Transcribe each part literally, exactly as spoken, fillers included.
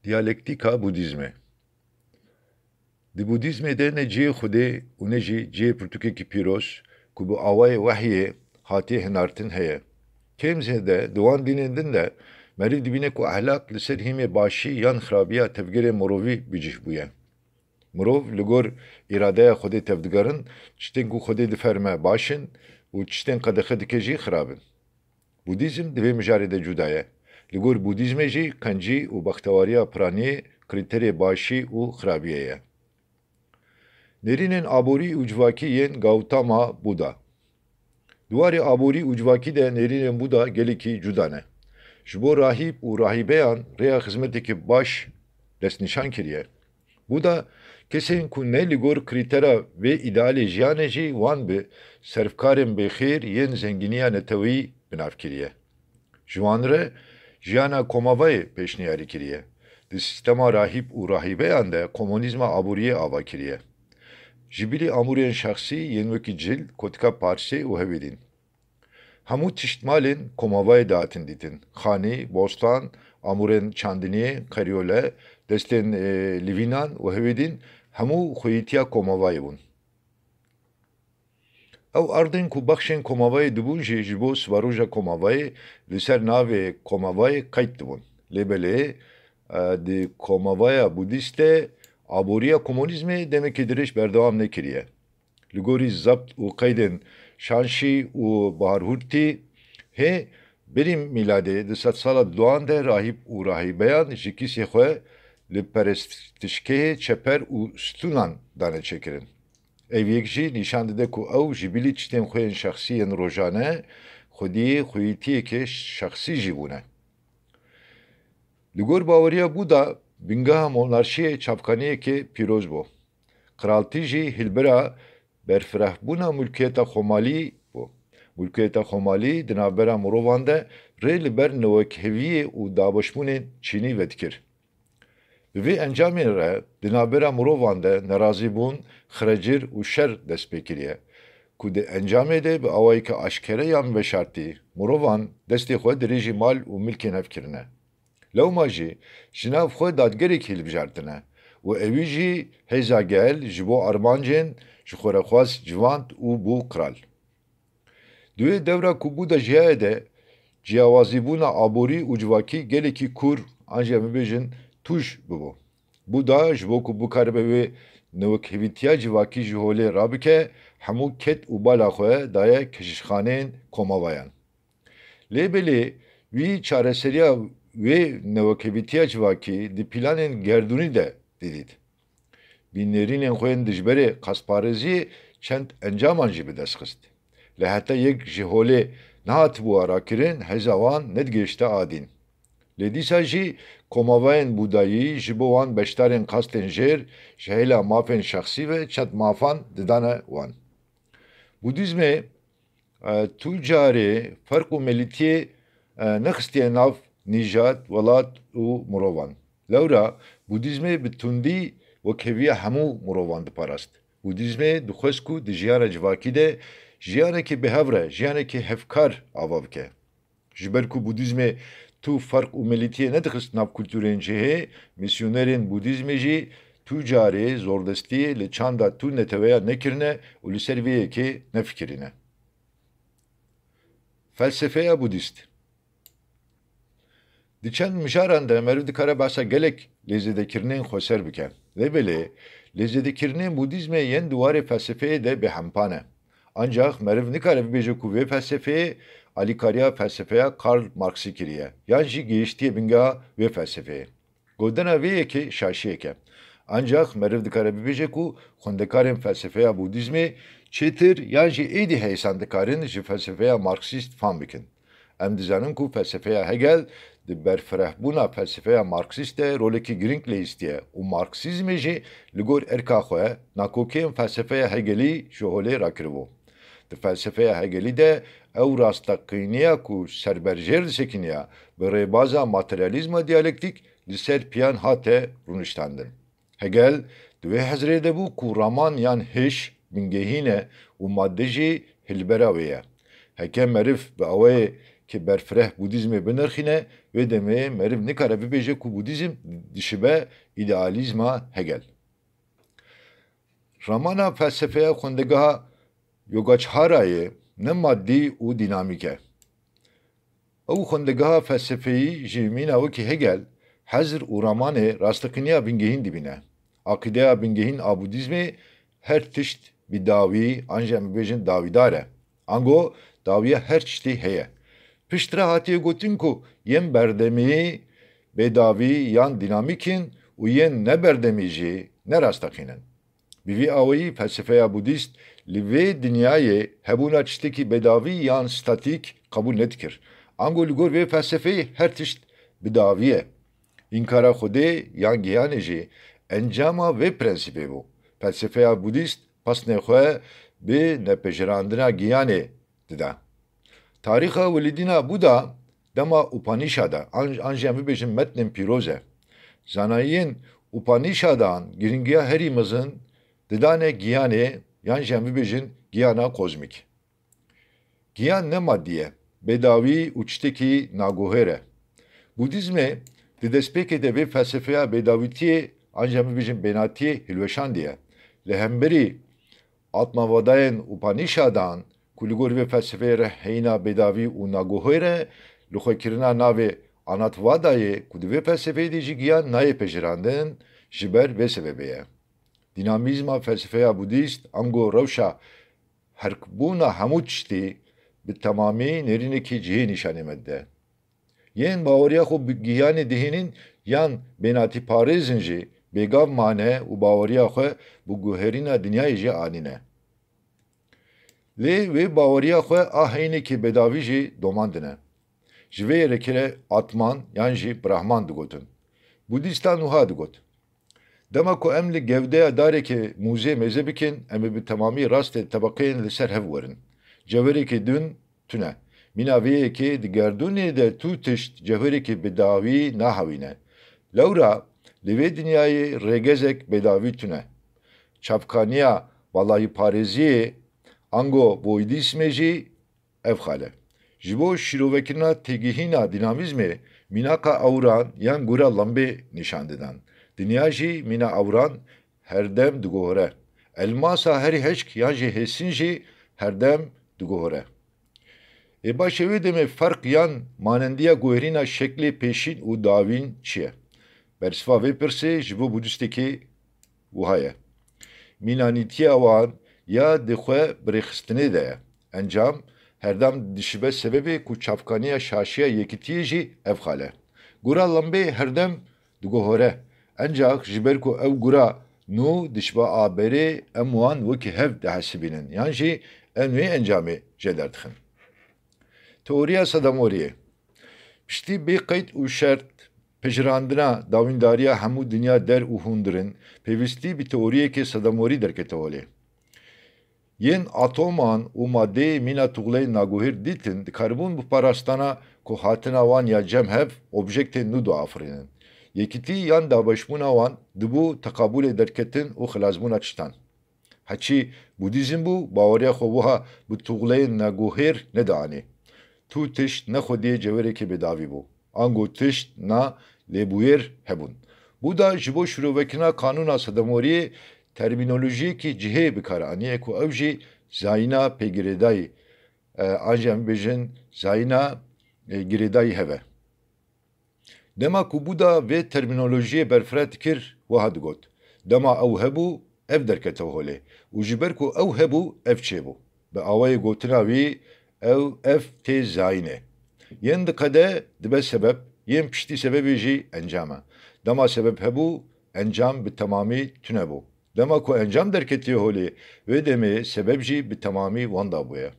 Diyalektîka Budîzmê. Di Budîzmê de ne cihê Xwedê û ne jî cihê pirtûkekî pîroz ku bi awayê wehyê hatiye hinartin heye. Kêm zêde di wan dînên din de meriv dibîne ku ehlak li ser hîmê başî yan xirabiya tevgerê mirovî bi cih bûye. Mirov li gor îradeya Xwedê tevdigerin, tiştên ku Xwedê diferme baş in û tiştên qedexe dike jî xirab in. Budîzm di vê mijarê de cuda ye. Li gor Budîzmê jî qencî û bextewariya piraniyê krîterê başî û xirabiyê ye. Nêrînên aborî û civakî yên Gautama Buda. Di warê aborî û civakî de nêrînên Buda gelekî cuda ne. Ji bo rahîb û rahîbeyan rêya xizmetekî baş destnîşan kiriye. Buda kesên ku ne li gor krîtera vê îdealê jiyanê jî wan bi serfkarên bêxêr yên zengîniya neteweyî bi nav kiriye. Ji wan re jiyana komavayê pêşniyarî kiriye. Di sîstema rahîb û rahîbeyan de komunîzma aboriyê ava kiriye. Ji bilî amûrên şexsî yên wekî cil, kotika parsê û hevêdîn. Hemû tiştmalên komavayê dihatin dîtin. Xanî, bostan, amûrên çandiniyê, qeryole, destên, e, livînan û hevêdîn hemû xweyîtiya komavayê bûn. Ew erdên ku bexşên komavayê dibûn jî ji bo siberoja komavayê li ser navê komavayê qeyd dibûn. Lê belê, e, di komavaya budîst de aboriya komunîzmê demekî dirêj berdewam nekiriye. Li gorî zebt û qeydên Şanşî û Baharhurtî hê berî mîladê di sedsala duan de rahîb û rahîbeyan ji kîsê xwe li perestişgehê çeper û stûnan dane çêkirin. Ev yek jî nîşan dide ku ew ji bilî tiştên xwe yên şexsî yên rojane xwedî xweyîtiyeke şexsî jî bûne. Li gor baweriya Buda, bingeha monarşiyê çavkaniyeke pîroz bû. Qiraltî jî hilbira berfirehbûna mulkiyeta xwemalî bû. Mulkiyeta xwemalî di navbera mirovan de rê li ber newekheviyê û dabeşbûnên çînî vedikir. Bi vê encamê re di navbera mirovan de nerazîbûn, xirecir û şer dest pê kiriye, ku di encamê de bi awayeke aşkere yan veşartî mirovan destê xwe dirêjî mal û milkên hev kirine. Lewma jî ji nav xwe dadgerekî hilbijartine û ewî jî hêza gel ji bo armancên ji xwerexwaz civand û bû qral. Di wê dewra ku Buda jiyaye de ciyawazîbûna aborî û civakî gelekî kûr an jî em bibêjin tûj bibû. Buda ji bo ku bikaribe wê newekhevîtiya civakî ji holê rabike, hemû ked û bala xwe daye keşişxaneyên komavayan. Lê belê wî çareseriya wê newekhevîtiya civakî di planên gerdûnî de didît. Bi nêrînên xwe yên dijberê qastparêziyê çend encaman jî bi dest xist. Lê heta yek ji holê nehatibû arakirin, hêza wan nedigihişte adîn. Lê dîsa jî komavayên Budayî ji bo wan beşdarên qastên jêr ji hêla mafên şexsî ve çend mafan didane wan. Budîzmê, e, tu carê ferq û melîtiyê, e, nexistiye nav nîjad, welat û mirovan. Lewra Budîzmê bi tundî wekheviya hemû mirovan diparast. Budîzmê dixwest ku di jiyana civakî de jiyanekî bi hev re, jiyanekî hevkar ava bike. Ji ber ku Budîzmê tu ferq û melîtiyê nedixist nav kulturên cihê, misyonerên Budîzmê jî tu carê zordestiyê li çanda tu neteweya nekirine û li ser vê yekê nefikirîne. Felsefeya Budîst. Di çend mijaran de meriv dikare behsa gelek lêzêdekirinên xweser bike. Lê belê, lêzêdekirinên Budîzmê yên di warê felsefeyê de bêhempa ne. Ancax meriv nikare bibêje ku vê felsefeyê alîkariya felsefeya Karl Marxî kiriye, yan jî gihiştiye bingeha vê felsefeyê. Gotina vê yekê şaşiyek e. Ancax meriv dikare bibêje ku xwendekarên felsefeya Budîzmê çêtir yan jî êdî heysan dikarin ji felsefeya Marksîst fam bikin. Em dizanin ku felsefeya Hegel di berfirehbûna felsefeya Marksîst de rolekî girîng lihîstiye û Marksîzmê jî li gor erka xwe nakokiyên felsefeya Hegelî ji holê rakiribû. Di felsefeya Hegelî de ew rasteqîniya ku ser ber jêr disekiniya bi rêbaza materyalîzma diyalektîk li ser piyan hate rûniştandin. Hegel di wê hezrê de bû ku raman yan hêj bingehîn e û madde jî hilbera wê ye. Heke meriv bi awayê ke berfireh Budîzmê binirxîne, wê demê meriv nikare bibêje ku Budîzm dişibe îdealîzma Hegel. Ramana felsefeya xwendegeha Yogacarayê ne madî û dînamîk e. Ew xwendegeha felsefeyî ji mîna wekî Hegel, Hezr û Ramanê rasteqîniya bingehîn dibîne. Aqîdeya bingehîn a Budîzmê her tişt bi dawî, an jî em bibêjin dawîdar e. Ango dawiya her tiştî heye. Piştre hatiye gotin ku yên berdemî bêdawî yan dînamîk in û yên neberdemî jî ne rasteqîn in. Bi vî awayî felsefeya Budîst li vê dinyayê hebûna tiştekî bêdawî yan statîk qebûl nedikir. Ango li gor vê felsefeyê her tişt bi dawî ye. Înkara Xwedê yan giyanê jî encama vê prensîbê bû. Felsefeya Budîst pesnê xwe bi nepejirandina giyanê dida. Tarîxa welidîna Buda dema Upanîşada, an, an jî em bibêjin metnên pîroz e. Zanayiyên Upanîşadan girîngiya herî mezin didane giyanê, yan jî em bibêjin giyana kozmîk. Giyan ne madî ye, bêdawî û tiştekî naguhêr e. Budîzmê di destpêkê de vê felsefeya bêdawîtiyê, an jî em bibêjin bênatiyê hilweşandiye. Li hemberî Atmavadayên Upanîşadan ku li gor vê felsefeyê re heyîna bêdawî û naguhêr e, lixwekirina navê Anatvadayê ku di vê felsefeyê de jî giyan nayê pejirandin, ji ber vê sebebê ye. Dînamîzma felsefeya Budîst ango rewşa herkbûna hemû tiştî bi temamî nêrînekî cihê nîşanê me dide. Yên baweriya xwe bi giyanê dihênîn yan bênatîparêz in jî bêgav mane û baweriya xwe bi guherîna dinyayê jî anîne. Lê wê baweriya xwe a heyînekê bêdawî jî domandine. Ji vê yekê re Atman yan jî Brahman digotin. Budîstan wiha digot, dema ku em li gewdeya darekê mûzê mêze bikin, em ê bi temamî rastê tebeqeyên li ser hev werin. Cewherekê din tune. Mîna vê yekê di gerdûnê de tu tişt cewherekê bi dawî nahewîne. Lewra li vê dinyayê rêgezek bêdawî tune. Çavkaniya valayîparêziyê ango voidîsmê jî ev xal e. Ji bo şîrovekirina têgihîna dînamîzmê mînaqa ewran yan gura lembê nîşan didan. Dinya jî mîna ewran herdem diguhere. Elmasa herî hişk yan jî hêsîn jî herdem diguhere. Ê baş e, wê demê ferq yan manendiya guherîna şeklê pêşîn û dawîn çi ye? Bersiva vê pirsê ji bo budîstekî wiha ye. Mînanîtiya wan ya di xwe birêxistinê de ye. Encam herdem dişibe sebebê ku çavkaniya şaşiya yekitiyê jî ev xal e. Gura lembê herdem diguhore. Encax ji ber ku ew gura nû dişibe aberê, em wan wekî hev dihesibînin, yan jî em wê encamê jê derdixin. Teoriya sedemoriyê. Piştî bê qeyd û şert pejirandina dawîndariya hemû dinya der û hundir in, pêwîstî bi teoriyeke sedemorî derkete holê. Yên atoman û madeyê mîna tuxleyên naguhêr dîtin, dikaribûn bi parastana ku hatina wan ya cem hev objektên nû diafirînin. Yekitî yan dabeşbûna wan dibû teqabûlê derketin û xilasbûna tiştan. Heçî Budîzm bû, baweriya xwe wiha bi tuxleyên naguhêr nedianî. Tu tişt ne xwediyê cewherekê bêdavî bû. Ango tişt na lêbûyêr hebûn. Buda ji bo şîrovekirina qanûna sedemoriyê termînolojiyekî cihê bi kar aniye ku ew jî zayîna pêgirêdayî, e, an jî em bibêjin zayîna, e, girêdayî hev e. Dema ku Buda vê termînolojiyê berfireh dikir, wiha digot, dema ew hebû, ev derkete holê û ji ber ku ew hebû, ev çêbû. Bi awayê gotina wî, ew, ev tê zayînê. Yên diqede dibe sebeb, yên piştî sebebê jî encam e. Dema sebeb hebû, encam bi temamî tune bû. Dema ku encam derketiye holê, wê demê sebeb jî bi temamî wenda bûye.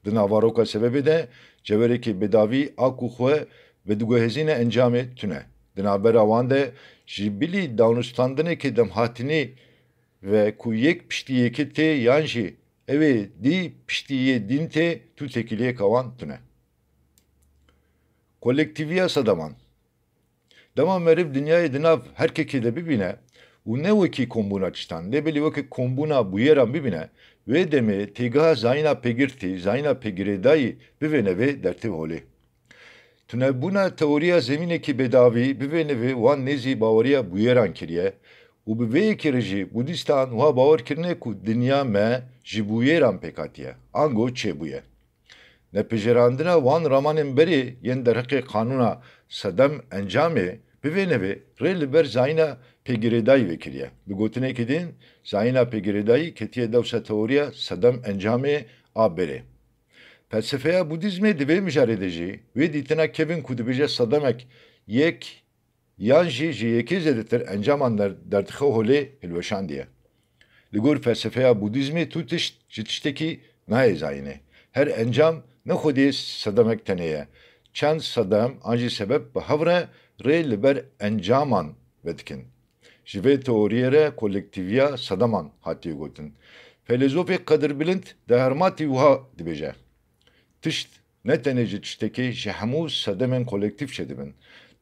Di navaroka sebebê de cewherekê bêdavî a ku xwe vediguhezîne encamê tune. Di navbera wan de ji bilî danûstandinekê demhatinî ve ku yek piştî yekê tê yan jî ew ê dî piştî yê dîn tê, tu têkiliyeka wan tune. Kolektîviya sedeman. Dema meriv dinyayê di nav herkekê de bibîne û ne wekî kombûna tiştan, lê belê wekî kombûna bûyeran bibîne, wê demê têgeha zayîna pêgirtî, zayîna pêgirêdayî bivêne vê dertê holê. Tunebûna teoriya zemînekî bêdawî bi vê nivê wan nêzî baweriya bûyeran kiriye û bi vê yekê re jî Budîstan wiha bawer kirine ku dinya me ji bûyeran pêk hatiye, ango çêbûye. Nepejirandina wan ramanên berê yên derheqê qanûna sedem encamê bi vê nivê rê li ber zayîna pêgirêdayî vekiriye. Bi gotinekî din, zayîna pêgirêdayî ketiye dewsa teoriya sedem encamê a berê. Felsefeya Budîzmê di vê mijarê de jî wê dîtina kevin ku dibêje sedemek yek yan jî ji yekê zêdetir encaman der-, derdixe holê hilweşandiye. Li gor felsefeya Budîzmê tu tişt ji tiştekî nayê zayînê. Her encam ne xwediyê sedemek tenê ye. Çend sedem an jî sebeb bi hev re rê li ber encaman vedikin. Ji vê teoriyê re kolektîviya sedeman hatiye gotin. Feylesofê qedirbilind de Hermatî wiha dibêje: Tişt ne tenê ji tiştekê, ji hemû sedemên kolektîf çêdibin.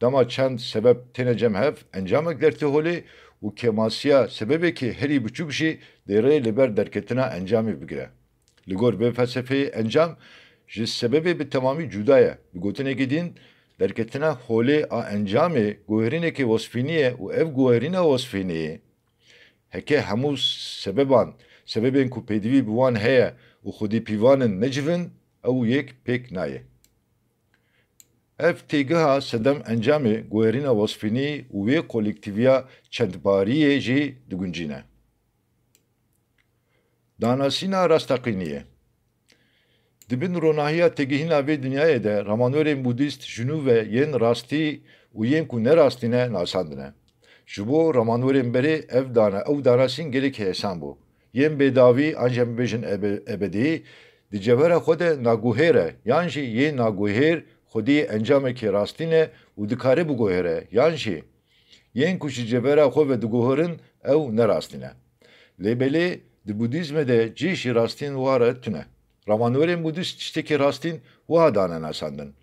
Dema çend sebeb têne cem hev, encamek dertê holê û kêmasiya sebebekî herî biçûk jî dê rê li ber derketina encamê bigire. Li gor vê felsefeyê encam ji sebebê bi temamî cuda ye. Bi gotinekî din, derketina holê a encamê guherînekê wesfînî ye û ev guherîna wesfînî, heke hemû sebeban, sebebên ku pêdivî bi wan heye û xwedî pîvan in necivin, ew yek pêk nayê. Ev têgiha sedem encamê guherîna wesfînî û wê kolektîviya çendbariyê jî diguncîne. Danasîna rastaqîniyê. Di bin ronahiya têgihîna vê dinyayê de ramanwerên Budîst ji nû ve yên rastî û yên ku ne rastî ne nasandine. Ji bo ramanwerên berê ev dana, ew danasîn gelek hêsan bû. Yên bêdawî, an jî em bibêjin ebe-, ebedî, di cevhera xwe de naguhêr e, yan jî yê naguhêr xwediyê encamekê rastî ne û dikare biguhere, yan jî yên ku ji cevhera xwe ve diguherin, ew ne rastî ne. Lê belê di Budîzmê de cih ji rastîn wiha re tune. Ramanwerên Budîst tiştekî rastîn wiha dane nasandin: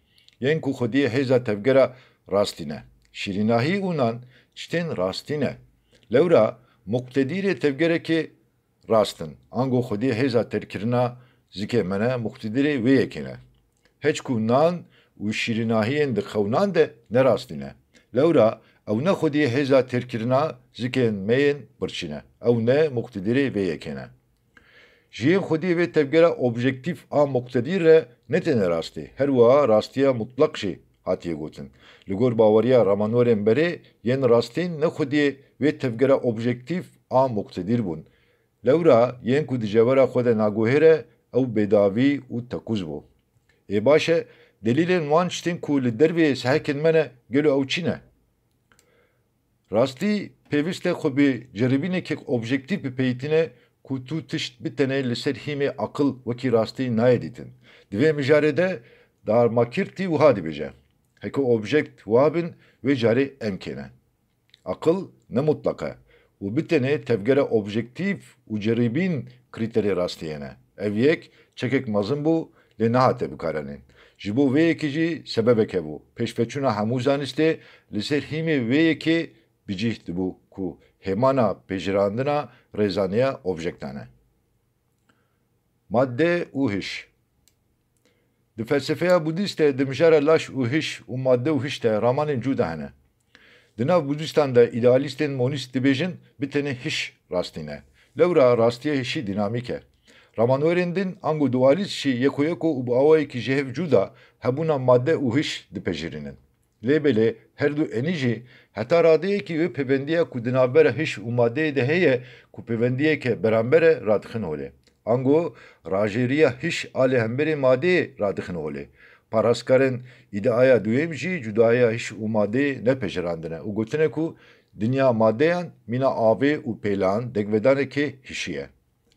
Yên ku xwediyê hêza tevgera rastî ne. Şîrînahî û nan tiştên rastî ne. Lewra muqtedîrê tevgerekê rast in. Ango xwediyê hêza têrkirina zikê me ne, muqtedîrê wê yekê ne. Heçku nan û şîrînahiyên di xewnan de ne rastî ne. Lewra ew ne xwediyê hêza têrkirina zikên me yên birçî ne. Ew ne muqtedîrê vê yekê ne. Ji yên xwediyê vê tevgera objektîf a muqtedîr re ne tenê rastî, her wiha rastiya mutleq jî hatiye gotin. Li gor baweriya ramanwerên berê, yên rastîn ne xwediyê vê tevgera objektîf a muqtedîr bûn. Lewra yên ku di cevhera xwe de naguhêr e, ew bêdawî û tekûz bû. Ê baş e, delîlên wan tiştên ku li derveyê sehekên me ne, gelo ew çi ne? Rastî pêwîst e xwe bi ceribînekî objektîf bipeyitîne ku tu tişt bitenê li ser hîmê aqil wekî rastî nayê dîtin. Di vê mijarê de Dharmakirti wiha dibêje: Heke objekt wiha bin, wê carê em kê ne. Aqil ne mutlaq e û bi tenê tevgera objektîf û ceribîn krîterê rastiyê ne. Ev yek çekek mezin bû, lê nehate bikaranîn. Ji bo vê yekê jî sebebek hebû. Pêşveçûna hemû zanistê li ser hîmê vê yekê bi cih dibû ku hêmana pejirandina rêzaniya objektan e. Madde û hiş. Di felsefeya Budîst de di mijara laş û hiş û madde û hiş de ramanên cuda hene. Di nav Budîstan de îdealîstên monîst dibêjin, bi tenê hiş rastî ne. Lewra rastiya hişî dînamîk e. Ramanwerên din ango dualîst jî yeko yeko û bi awayekî ji hev cuda hebûna madde û hiş dipejirînin. Lê belê her du enî jî heta radeyekî wê pêvendiya ku di navbera hiş û madeyê de heye, ku pêvendiyeke beramber e, radixin holê. Ango rajêriya hiş a li hemberî madeyê radixin holê. Parastkarên îdeaya duyem jî cudaya hiş û madeyê nepejirandine û gotine ku dinya madeyan mîna avê û pêlan dengvedanekê hişî ye.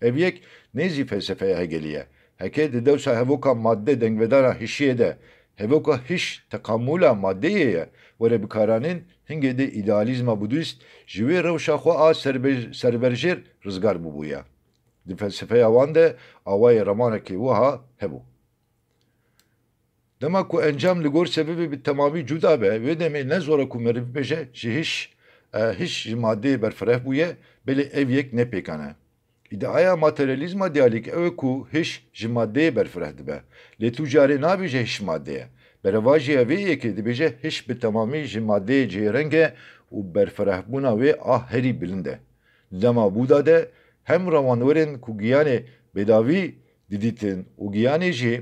Ev yek nêzî felsefeya Hegelî ye. Heke di dewsa hevoka madde dengvedana hişiyê de hevoka hiş tekamûla maddeyê ye were bikaranîn, hingê di îdealîzma budîst ji wê rewşa xwe a serbe-, serberjêr rizgar bûbûya. Di felsefeya wan de awayê ramanekê wiha hebû. Dema ku encam li gor sebebê bi temamî cuda be, wê demê ne zor e ku meriv bibêje, ji hiş, e, hiş ji madeyê berfireh bûye, belê ev yek ne pêkan e. Îdeaya materyalîzma diyalîk ew e ku hiş ji madeyê berfireh dibe. Lê tu carê nabêje hiş madde ye. Berevajiya vê yekê dibêje hiş bi temamî ji madeyê cihêreng e û berfirehbûna wê a herî bilind e. Di dema Bûda de hem ramanwerên ku giyanê bêdavî didîtin û giyanê jî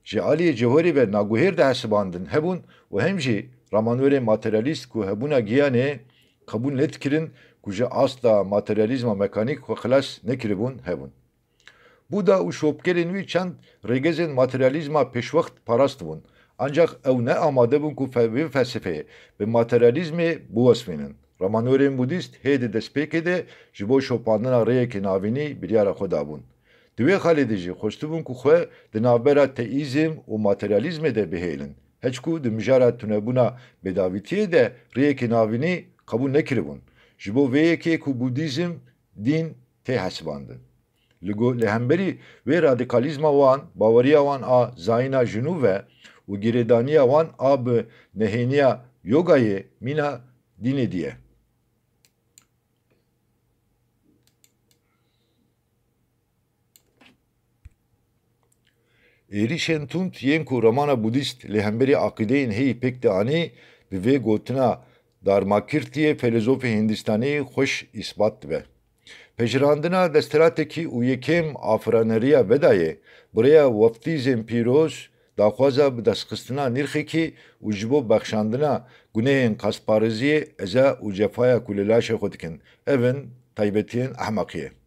ji aliyê cewherê ve naguhêr dihesibandin hebûn û hem jî ramanwerên materyalîst ku hebûna giyanê qebûl nedikirin ku ji asta materyalîzma mekanîk xwe xilas nekiribûn hebûn. Bûda û şopgerên wî çend rêgezên materyalîzma pêşwext parastibûn, ancax ew ne amade bûn ku fe-, vê felsefeyê bi materyalîzmê biwesfînin. Ramanwerên Budîst hê di destpêkê de ji bo şopandina rêyekê navînî biryara xwe dabûn. Di wê xalê de jî xwestibûn ku xwe di navbera teîzm û materyalîzmê de bihêlin. Heçku di mijara tunebûna bêdavîtiyê de rêyekê navînî qebûl nekiribûn. Ji bo vê yekê ku Budîzm dîn tê hesibandin. Li go-, li hemberî wê radikalîzma wan, baweriya wan a zayîna jinû ve û girêdaniya wan a bi nehêniya yogayê mîna dînê dî ye. Êrîşên tund yên ku ramana budîst li hemberî aqîdeyên heyî pêk dianî, bi vê gotina Dharmakirti yê feylezofê Hindistanî xweş îsbat dibe. Pejirandina desthilatê kî û yekêm afiraneriya Vedayê, bi rêya weftîzên pîroz, daxwaza bidestxistina nirxekî û ji bo bexşandina gunehên qastparêziyê, eza û cefaya ku li laşê xwe dikin. Ev in taybetiyên ehmeqiyê.